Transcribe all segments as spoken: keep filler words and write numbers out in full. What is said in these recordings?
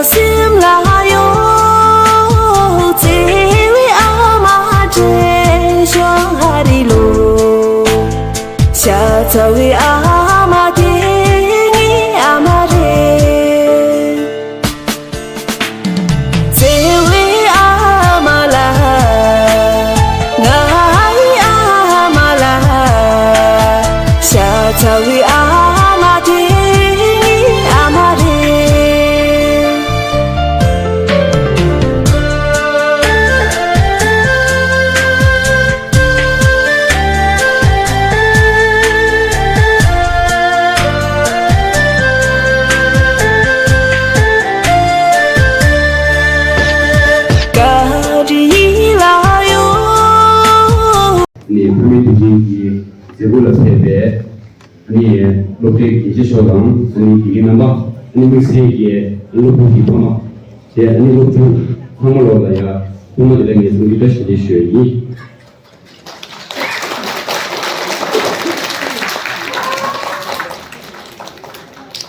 སེམས་ལ་ཡོད། བརྩེ་བའི་ཨ་མ་བཀྲ་ཤིས་ཧ་རི་ལོ། ཤ་ཚ་བའི་ཨ་མ་དེ་ངའི་ཨ་མ་རེད། བརྩེ་བའི་ཨ་མ་ལགས། ང་ཡི་ཨ་མ་ལགས། ཤ་ཚ་བའི་ཨ་མ་དེ་ངའི་ཨ་མ་རེད། ནས་བུད་མེད་དུས་ཆེན་གྱི་མཛད་སྒོ་ལ་ཕེབས་པའི་ཨ་ནི་སློབ་གྲྭའི་དགེ་ཆེ་ཤོག་དང་ཨ་ནི་དགེ་རྒན་རྣམ་པ། ཨ་ནི་དམིགས་བསལ་གྱི་སློབ་ཕྲུག་གི་ཕ་མ། དེ་ཨ་ནི་སློབ་ཕྲུག་ཚང་མ་ལོག་ལ་ཡ་ཐོག་མ་དེ་ལ་ངས་གསུང་རྒྱུ་བཀྲ་ཤིས་བདེ་ལེགས་ཞུ་ཡ་ཡིན།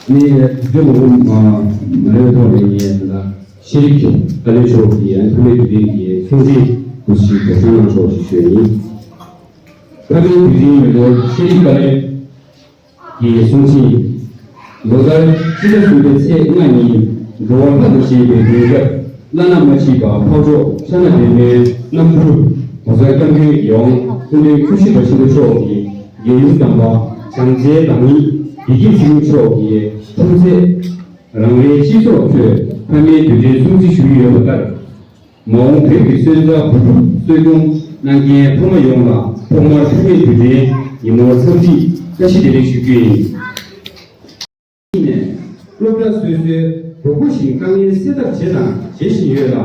ནི་དེ་ལོ་མ་རེད་ཐོག་ནས་ངས་ད་ཤེས་རིག་བཀའ་བློན་མཆོག་གིས་ཨ་ནི་བུད་མེད་དུས་ཆེན་གྱི་སྲུང་བརྩི་སྐུ་ཞིག་གོ་སྲུང་གནང་ཆོག་ཞེས་ཞུ་ཡ་ཡིན། བུད་མེད་དུས་ཆེན་མི་འདོར་ཤེས་རིག་བཀའ་བློན། གྱི་གསུང་ཆེན། ལོ་ལྟར་སྤྱི་ཟླ་གསུམ་པའི་ཚེས་ལྔ་ཉིན་འགྲོ་བ་མཐའ་དང་བཅས་པའི་མགོན་སྐྱབས་བླ་ན་མ་མཆིས་པ་འཕགས་མཆོག་ཕྱག་ན་པདྨའི་རྣམ་འཕྲུལ་༸གོང་ས་༸སྐྱབས་མགོན་ཡིད་འོང་མཁན་སྤྲུལ་སྐུ་ཞབས་ཆེན་པོ་མཆོག་གིས་རྒྱལ་ཡུམ་དམ་པ་བྱམས་བརྩེའི་བདག་ཉིད་བདེ་སྐྱིད་ཚེ་རིང་མཆོག་གི་འཁྲུངས་ཚེས་རང་རེའི་སྤྱི་ཚོགས་ཁྲོད་ཕ་མའི་དུས་དྲན་སྲུང་བརྩི་ཞུ་གི་ཡོད་པ་ལྟར། མ་འོངས་བོད་ཀྱི་སོན་རྩ་བུ་ཕྲུག་གསོ་སྐྱོང་གནང་མཁན་ཕ་མ་ཡོངས་ལ་ཐོག་མར་བུད་མེད་དུས་དྲན་ཉིན་མོར་འཚམས་འདྲི་བཀྲ་ཤིས་བདེ་ལེགས་ཞུ་རྒྱུ་ཡིན། ནས་སློབ་གྲྭ་སོ་སོའི་གྲོགས་པོ་བཞིན་དཀའ་ངལ་སེལ་ཐབས་བྱས་དང་བྱེད་བཞིན་ཡོད་ལ།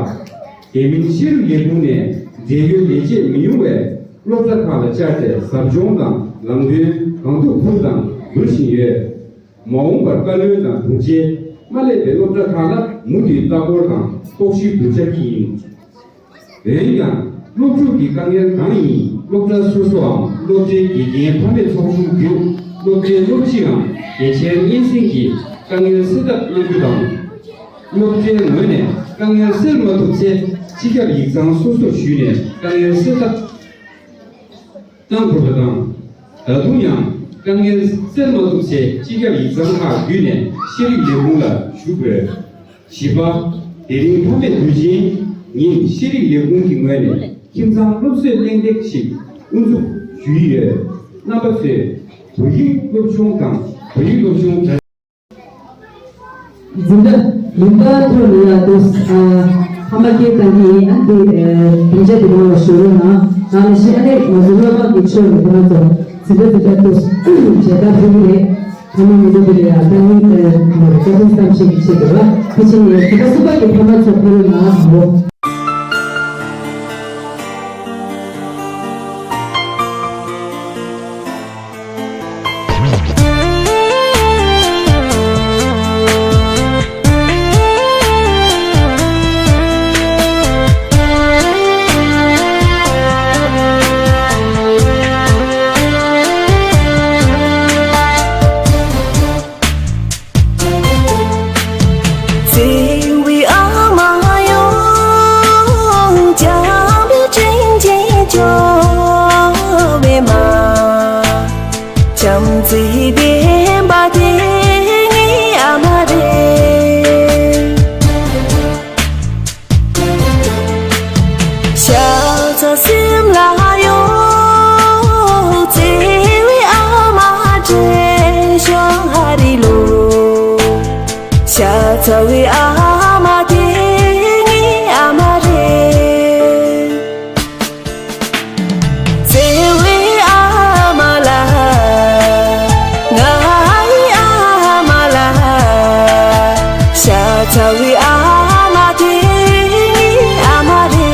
དེ་མིན་ཤེས་རིག་ལས་ཁུངས་ནས་འབྲེལ་ཡོད་ལས་བྱེད་མི་ཉུང་བས་སློབ་གྲྭ་ཁག་ལ་བཅར་ཏེ་ཟབ་སྦྱོང་དང་ལམ་སྟོན་གང་ཐུབ་ཕུལ་དང་ཕུལ་བཞིན་ཡོད། མ་འོངས་པར་བཀའ་བློན་དང་དྲུང་ཆེ་མ་སླེབས་པའི་སློབ་གྲྭ་ཁག་ལ་མུ་མཐུད་ལྟ་སྐོར་དང་རྟོག་ཞིབ་ཏུ་བཅར་གྱི་ཡིན། འོན་ཀྱང་སློབ་ཕྲུག་གི་དཀའ་ངལ་གང་ཡིན་སློབ་གྲྭ་སོ་སོའམ་སློབ་གྲྭའི་དགེ་རྒན་ཕ་མའི་ཚོགས་ཆུང་བརྒྱུད་སློབ་གྲྭའི་སློབ་སྤྱིའམ་དགེ་ཆེར་སྙན་སེང་གིས་དཀའ་ངལ་སེལ་ཐབས་གནང་རྒྱུ་དང་། སློབ་གྲྭའི་ངོས་ནས་དཀའ་ངལ་སེལ་མ་ཐུབ་ཚེ་སྤྱི་ཁྱབ་ཡིག་ཚང་སོ་སོར་ཞུས་ནས་དཀའ་ངལ་སེལ་ཐབས་གནང་དགོས་པ་དང་། ད་དུང་ཡང་དཀའ་ངལ་སེལ་མ་ཐུབ་ཚེ་སྤྱི་ཁྱབ་ཡིག་ཚང་ཁག་བརྒྱུད་ནས་ཤེས་རིག་ལས་ཁུངས་ལ་ཞུ་དགོས། བཞི་པ། དེ་རིང་ཕ་མའི་དུས་ཆེན་ཉིན་ཤེས་རིག་ལས་ཁུངས་ཀྱི་ངོས་ནས་ཁྱིམ་ཚང་སློབ་གསོའི་གླེང་སྟེགས་ཤིག་དབུ་འཛུགས་ཞུ་ཡི་ཡོད། རྣམ་པ་ཚོས་བོད་ཡིག་སློབ་སྦྱོང་དང་བོད་ཡིག་སློབ་སྦྱོང་གྲ། འཛིན་གྲྭ་རིམ་པ་ཐོག་ནས་ཡང་དུ་ཨ་ཕ་མ་སྐད་བཏང་གི་ཡིན། ཨ་འདི་ཨ་སྡིངས་ཆ་འདི་ནང་ལ་ཞུགས་རོགས་གནང་། ཨ་ནི་ཤི་ཨ་ནི་ང་ཚོ་སློབ་མ་གི་ཆོས་ནས་ཁོ་རང་ཚོ་འཛིན་གྲྭ་འཛིན་གྲྭ་དུ་མཇལ་དར་ཕུལ་གི་རེད། ཕ་མ་མི་འདུག་པའི་ཡང་ད་ནི་ཨ་ང་ཚོ་བཀའ་དྲིན་བསམ་ཤེས་ཀྱི་ཆེད་དུ་ལ་ཕལ་ཆེར་ནས་ཁ་པར་སུ་པ་གི་ཕ་མ་ཚོ་ཕེབས་རོགས་གནང་། བརྩེ་བའི་ཨ་མ་ཡོང་། བྱམས་པའི་དྲིན་ཅན་སྐྱོབ་པའི་མ། བྱམས་བརྩེའི་བདེན་པ་དེ་ངའི་ཨ་མ་རེད། ཤ་ཚ་སེམས་ལ་ཡོད། བརྩེ་བའི་ཨ་མ་བཀྲ་ཤིས་ཧ་རི་ལོ། ཤ་ཚ་བའི་ཨ་མ་དེ་ངའི་ཨ་མ་རེད། བརྩེ་བའི་ཨ་མ་ལགས། ང་ཡི་ཨ་མ་ལགས། ཤ་ཚ་བའི་ཨ་མ་དེ་ངའི་ཨ་མ་རེད།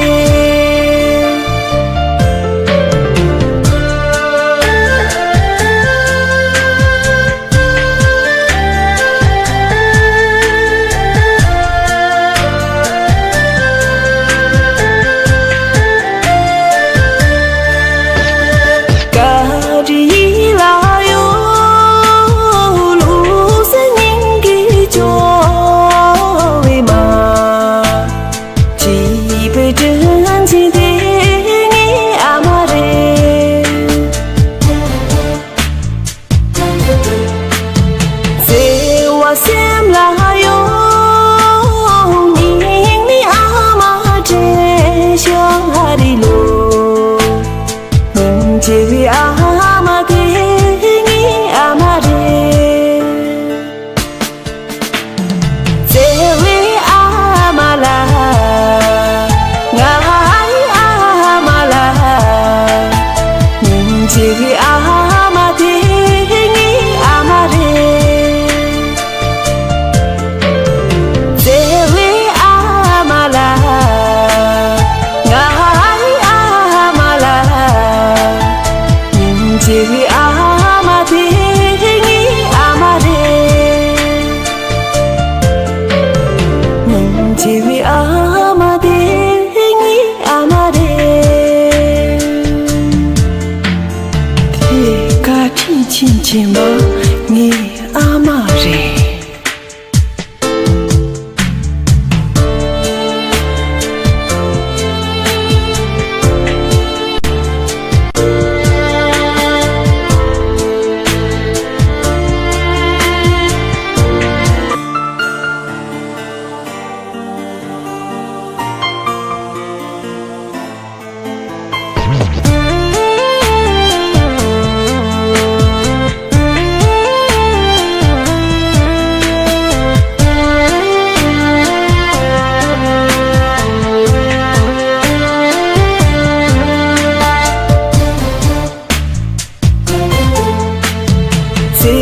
བྱེ་བའི་ཨ་མ་དེ་ངའི་ཨ་མ་རེད། དེ་བཀའ་དྲིན་ཆེན་ཆེན་པོ་ངའི་ཨ་མ་རེད། བརྩེ་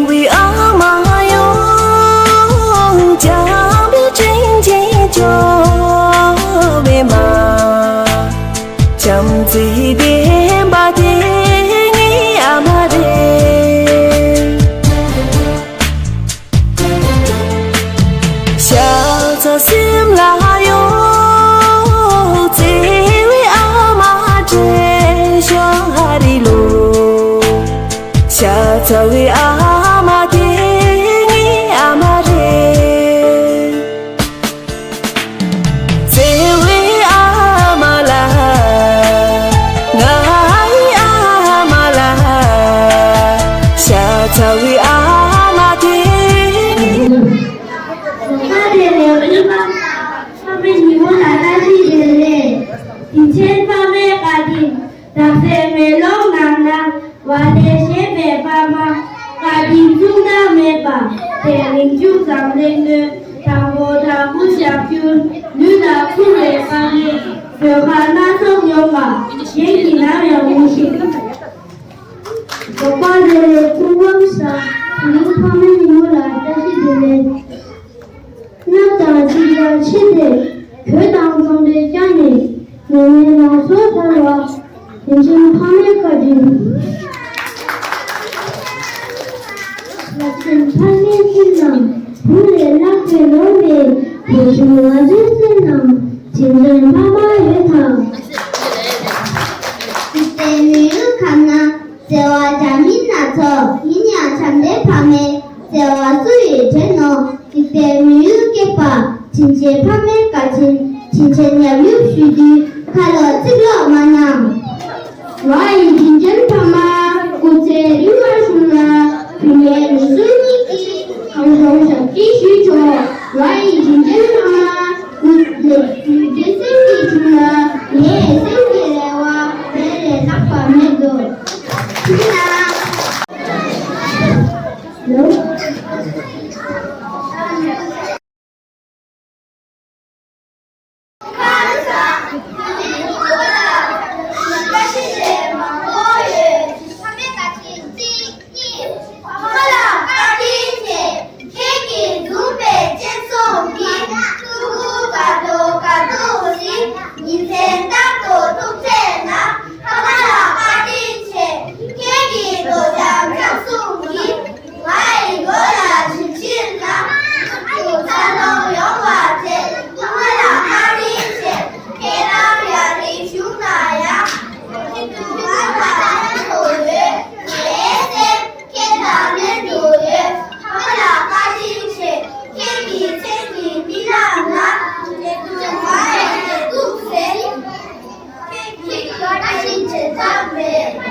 བའི་ཨ་མ་ཡོངས་བྱམས་པའི་དྲིན་ཅན་སྐྱོབ་པའི་མ། བྱམས་བརྩེ་ལྡན་པ་དེ་ངའི་ཨ་མ་རེད། ཤ་ཚ་སེམས་ལ་ཡོད་བརྩེ་བའི་ཨ་མ་བཀྲ་ཤིས་ཧ་རི་ལོ། ཤ་ཚ་བའི་ཨ་མ་དེ་ངའི་ཨ་མ་རེད། བརྩེ་བའི་ཨ་མ་ལགས། ངའི་ཨ་མ་ལགས། ཤ་ཚ་བའི་ཨ་མ་དེ། ལོ་གསར་བདེ་ལེགས། ཕ་མའི་ཉིན་མོ་ལ་བཀྲ་ཤིས་བདེ་ལེགས། དྲིན་ཆེན་ཕ་མའི་བཀའ་དྲིན། དག་སའི་མེ་ལོང་ནང་ན་བ་དན་བཞད་པའི་པདྨ། བཀའ་དྲིན་མཚུངས་ཟླ་མེད་པ། དེ་རིང་བཅུ་ཙམ་གླེང་དོན། དང་པོ་བྲག་ཕུག་ཞབས་ཀྱུར། ལུས་དང་ཁུར་བའི་དཀའ་ངལ། བོད་ཁ་སྣ་ཚོགས་མྱོང་བ། གཞན་གྱིས་ནམ་ཡང་མི་ཤེས། རྫོགས་པ་རེ་རེ་སྐུ་ངོམས་ས། དེ་རིང་ཕ་མའི་ཉིན་མོ་ལ་བཀྲ་ཤིས་བདེ་ལེགས། སྣབས་དང་ཅི་འདྲ་ཕྱི་དེ། གོས་དང་གཙང་སྦྲའི་སྐྱ་ནས། ངེས་ངེས་ལང་ཚོ་ཐར་བ། དྲིན་ཆེན་ཕ་མའི་བཀའ་དྲིན། རླབས་ཆེན་ཕ་མའི་སྤྱི་ནང་། བུ་ལས་ལྷག་པའི་ནོར་མེད། བུ་ཆུང་ང་ཚོའི་སེམས་ནང་། དྲིན་ཅན་ཕ་མ་ཡོད་དམ། འཇིག་རྟེན་མི་ཡུལ་ཁམས་ན། བརྩེ་བ་འདྲ་མིན་སྣ་ཚོགས། ཡིན་ཡང་བྱམས་པའི་ཕ་མའི་བརྩེ་བ་སུ་ཡིས་དྲན་ནོ། འཇིག་རྟེན་མི་ཡུལ་སྐྱེས་པ། དྲིན་ཆེན་ཕ་མའི་བཀའ་དྲིན། དྲིན་ཆེན་ཡབ་ཡུམ་ཞུས་དུས། ཁ་ལོ་ཚིག་ལོ་མ་གནང་། ང་ཡི་དྲིན་ཅན་ཕ་མ། སྐུ་ཚེ་རིང་བར་བཞུགས་ན། བུད་མེད་ལོ་སུ་གཉིས་ཀྱིས། གང་བྱུང་ཞབས་ཕྱི་ཞུས་ཆོག་ང་ཡི་དྲིན་ཅན་ཕ་མ། སྐུ་ཚེ་རིང་བའི་སེམས་ཀྱིས་བྱུང་ན། ངའི་སེམས་ཀྱི་རེ་བ་དེ་ལས་ལྷག་པ་མེད་དོ། ཐུགས་རྗེ་གནང་། ཁྱེད་ཀྱིས་བཟུང་བའི་སྤྱན་ཟུང་གིས། ཕྲུ་གུ་དགའ་ཏོག་དགའ་ཏོག་ཅིག་ཉིན་མཚན་ལྟར་དུ་ཐུག་ཚེ་ན། ཕ་མ་ལ་བཀའ་དྲིན་ཆེ། ཁྱེད་ཀྱི་དོ་འཇམ་འཇམ་གསུང་གིས། ང་ཡི་མགོ་ལ་བྱིན་ཕྱིར་ན། ཐུགས་ཚ་ལོང་ཡོང་བ་བྱེད། ཕ་མ་ལ་བཀའ་དྲིན་ཆེ། ཁྱེད་རང་ཡར་རིང་བཞུགས་ན་ཡང་། ཁྱེད་ཀྱི་ཐུགས་ལ་ལྷན་དུ་ཡོད། ངའི་སེམས། ཁྱེད་དང་ལྷན་དུ་ཡོད། ཕ་མ་ལ་བཀའ་དྲིན་ཆེ། ཁྱེད་ཀྱི་མཚན་གྱི་མི་ལམ་ན། ཁྱེད་ཀྱི་ཐུགས་ལ་ཐུགས་སེ། ཁྱེད་ཀྱི་བཀའ་དྲིན་ཆེ་ཚང་མས།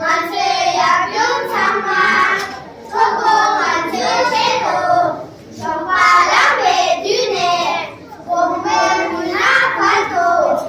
ང་ཚོའི་ཡབ་ཡུམ་ཚང་མ། ཁྲོ་ཁོ་ང་ཚོའི་ཆེད་དུ། ཞོགས་པ་ལངས་པའི་དུས་ནས། དགོང་མོའི་མུན་ནག་བར་དུ།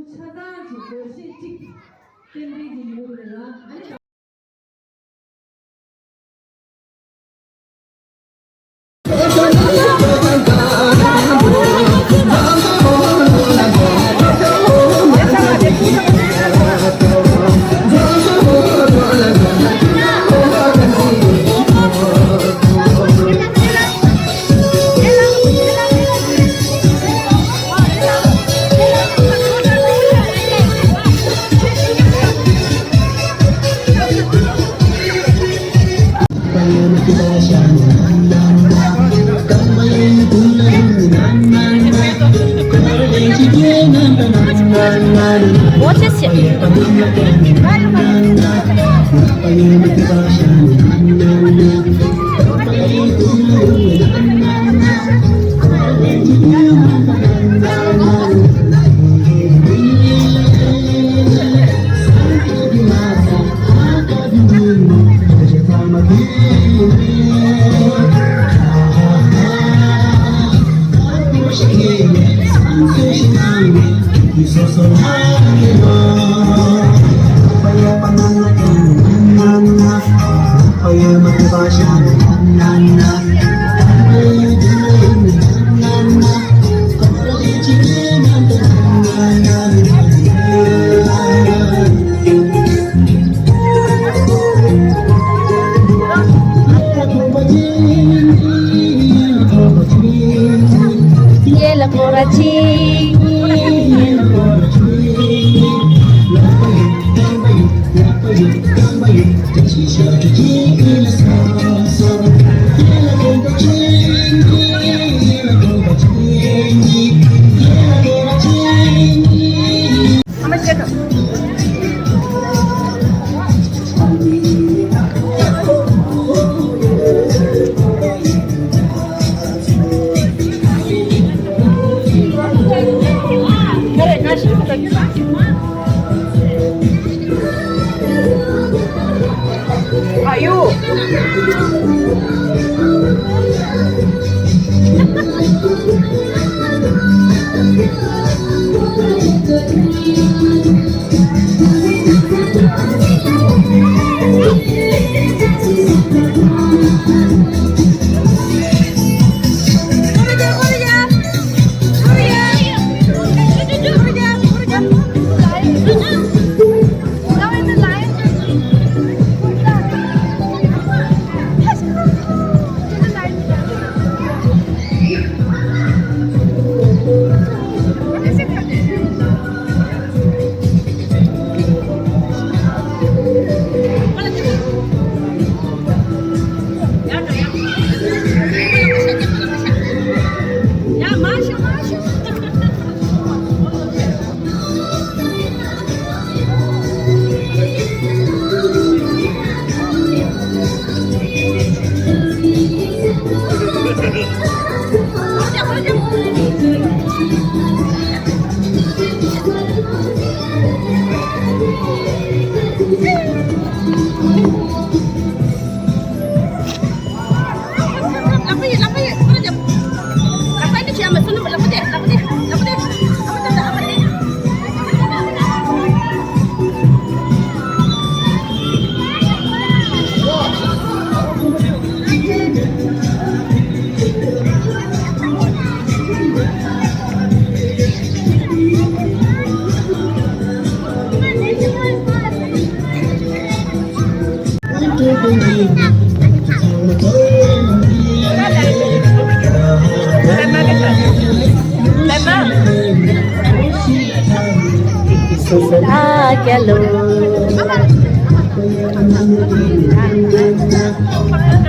ཆ་ཚང་གི་སྒོར་གཞས་གཅིག་རྟེན་འབྲེལ་གྱི་ཡོད་རེད་ལ།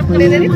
ཨ་ནི།